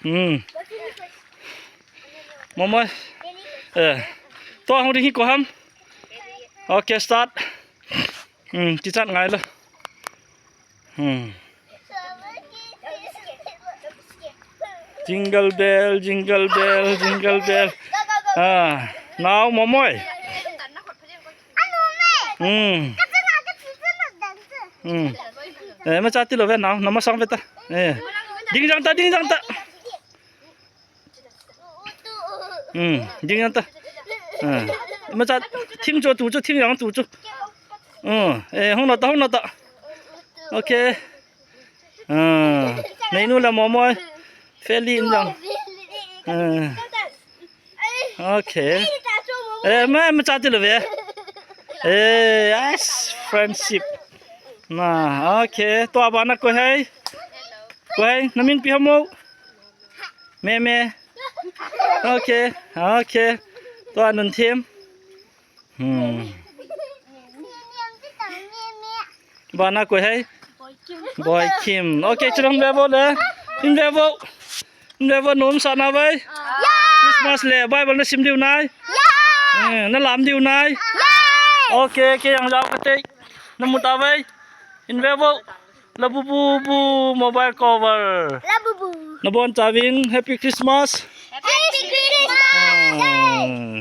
ອືມ ມອມອຍ ເອີ ໂຕເຮົາໄດ້ຮີກວ່າຫຳ. ໂອເຄ ສະຕາດ. ອືມ ຈິຈັດງ່າຍເລີຍ. ອືມ Jingle bell, jingle bell, jingle bell. ອ່າ ນາວ ມອມອຍ. ອືມ ອືມ ເອີ ມາຈາຕິໂລແວນເອົາ ນຳມາສອງເວຕາ. ເອີ ດິງຈັງຕາ ດິງຈັງຕາ. ອືມ ດິງຈັ່ງຕາ. ເອີ ມາຈາ ທິງໂຈຕູໂຈ ທິງຢ່າງຕູໂຈ. ເອີ ເອີ ຫ້ອງນອນຕາ ຫ້ອງນອນຕາ. ໂອເຄ ເອີ ໃນນູ້ນລະ ມອມອຍ ເຟລີນຈັ່ງ. ເອີ ໂອເຄ ເອີ ມາ ມາຈາຕິລະເວ. ເອີ friendship ນະ. ໂອເຄ ຕົວບານະ ກວຍໄຮ ກວຍໄຮ ນາມິນ ປີຮະໂມ ແມ່ແມ່. ໂອເຄ ໂອເຄ ຕົວໜູນທີມ. ອືມ ບານະ ກວຍໄຮ ບອຍຄິມ. ໂອເຄ ຈະລອງແວໂວເດີ ອິນແວໂວ ອິນແວໂວ ໂນມສານາໄວ ຄຣິສມາສແລ ບາຍບາຍ ນະຊິມດິວນາຍ. ເອີ ນະຫຼາມດິວນາຍ. ໂອເຄ ເຄ ຍັງຍາວກະຕິ ນະມຸຕາໄວ ອິນແວໂວ ລາບູບູບູ ໂມບາຍໂກເວີ ລາບູບູ ນະບອນຈາວິງ ແຮັບປີ້ຄຣິສມາສ ແຮັບປີ້ຄຣິສມາສ.